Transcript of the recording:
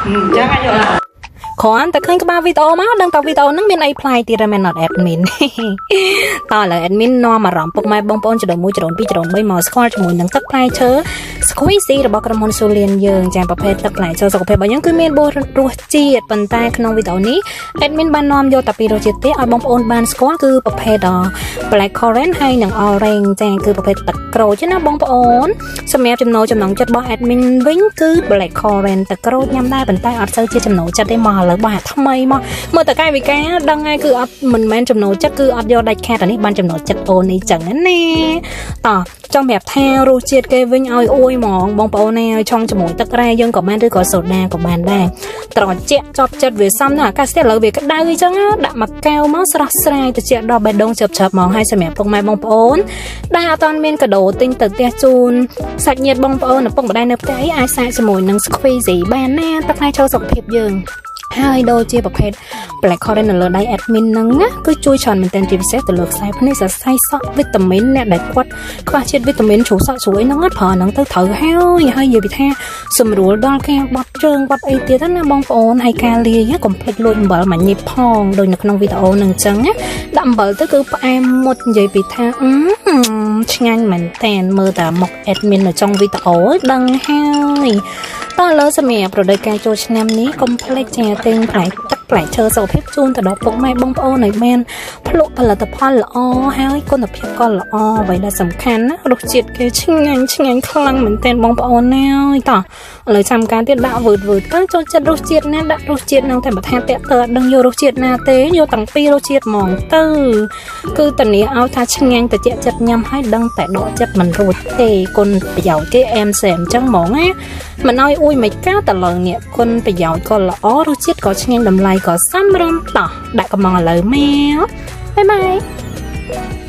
អញ្ចឹងអាចយល់ គ្រាន់តែឃើញក្បាលវីដេអូមកដឹងតែវីដេអូហ្នឹងមានអីប្លែកទៀតហើយមែនអត់ admin តោះឥឡូវ admin នាំអារម្មណ៍ពុកម៉ែបងប្អូនចដូន1ចដូន2ចដូន3មកស្គាល់ជាមួយនឹងទឹកផ្លែឈើ Squeezy របស់ក្រុមហ៊ុន Sulian យើងចាប្រភេទទឹកផ្លែឈើសុខភាពរបស់យើងគឺមាន4រសជាតិប៉ុន្តែក្នុងវីដេអូនេះ admin បាននាំយកតែពីររសជាតិទេឲ្យបងប្អូនបានស្គាល់គឺប្រភេទ Black Currant ហើយនិង Orange ចាគឺប្រភេទទឹកក្រូចណាបងប្អូនសម្រាប់ចំណូលចំណងចិត្តរបស់ admin វិញគឺ Black Currant ទឹកក្រូចញ៉ាំដែរប៉ុន្តែអត់សូវជាចំណូលចិត្តទេមកឥឡូវបាទថ្មីមកមើលតកែវិការដឹងហើយគឺអត់មិនមែនចំណូលចិត្តគឺអត់យកដាច់ខាតអានេះបានចំណូលចិត្តអូននេះចឹងណាតោះចង់ប្រាប់ថារសជាតិគេវិញឲ្យអួយហ្មងបងប្អូនណាឲ្យឆុងជាមួយទឹករ៉ែយើងក៏បានឬក៏សូដាក៏បានដែរត្រជាក់ចប់ចិត្តវាសំណាអាកាសធាតុឥឡូវវាក្តៅអញ្ចឹងដាក់មួយកែវមកស្រស់ស្រាយត្រជាក់ដល់បេះដូងជើបជើបហ្មងហើយសម្រាប់ពុកម៉ែបងប្អូនដែលអត់ទាន់មានកាដូទិញទៅផ្ទះជូនសាច់ញាតិបងប្អូនឪពុកម្ដាយនៅផ្ទះអីអាចសាកជាមួយនឹង Squeezy បានណាទឹកផ្លែឈើសុខភាពយើងហើយដូចជាប្រភេទ Black Currant នៅលើដៃ admin ហ្នឹងណាគឺជួយច្រើនមែនទែនជាពិសេសទៅលើខ្សែភ្នែកសរសៃសក់វីតាមីនអ្នកដែលគាត់ខ្វះជាតិវីតាមីនជ្រុះសក់ជ្រួយហ្នឹងប្រើហ្នឹងទៅត្រូវហើយហើយនិយាយពីថាសម្រួលដល់ការបត់ជើងបត់អីទៀតណាបងប្អូនហើយការលាយកុំភ្លេចលួចអំបិលមួយញីផងដូចនៅក្នុងវីដេអូហ្នឹងអញ្ចឹងណាដាក់អំបិលទៅគឺផ្អែមមុតនិយាយពីថាអឺឆ្ងាញ់មែនតើមើលតែមុខ admin នៅចុងវីដេអូដឹងហើយតោះឥឡូវសម្រាប់រដូវកាលចូលឆ្នាំនេះកុំភ្លេចចាទិញផ្លែទឹកផ្លែឈើសុខភាពជូនទៅដល់ពុកម៉ែបងប្អូនឲ្យបានភ្លក់ផលិតផលល្អហើយគុណភាពក៏ល្អអ្វីដែលសំខាន់ណារសជាតិគេឆ្ងាញ់ឆ្ងាញ់ខ្លាំងមែនទែនបងប្អូនណាអើយតោះឥឡូវចាំការទៀតដាក់វើតវើតទៅចូលចិត្តរសជាតិណាដាក់រសជាតិហ្នឹងតែបើថាតាក់ទៅអត់ដឹងយករសជាតិណាទេយកតាំងពីរសជាតិហ្មងទៅគឺតានីឲ្យថាឆ្ងាញ់តិចចិត្តញ៉ាំហើយដឹងតែដកចិត្តមិនរួចទេគុណប្រយោជន៍គេអែមសែមអញ្ចឹងហ្មងណាមិនឲ្យអួយមិនកើតតឡើងនេះគុណប្រយោជន៍ក៏ល្អរសជាតិក៏ឆ្ងាញ់តម្លៃក៏សមរម្យតោះដាក់កំងឥឡូវមក bye bye.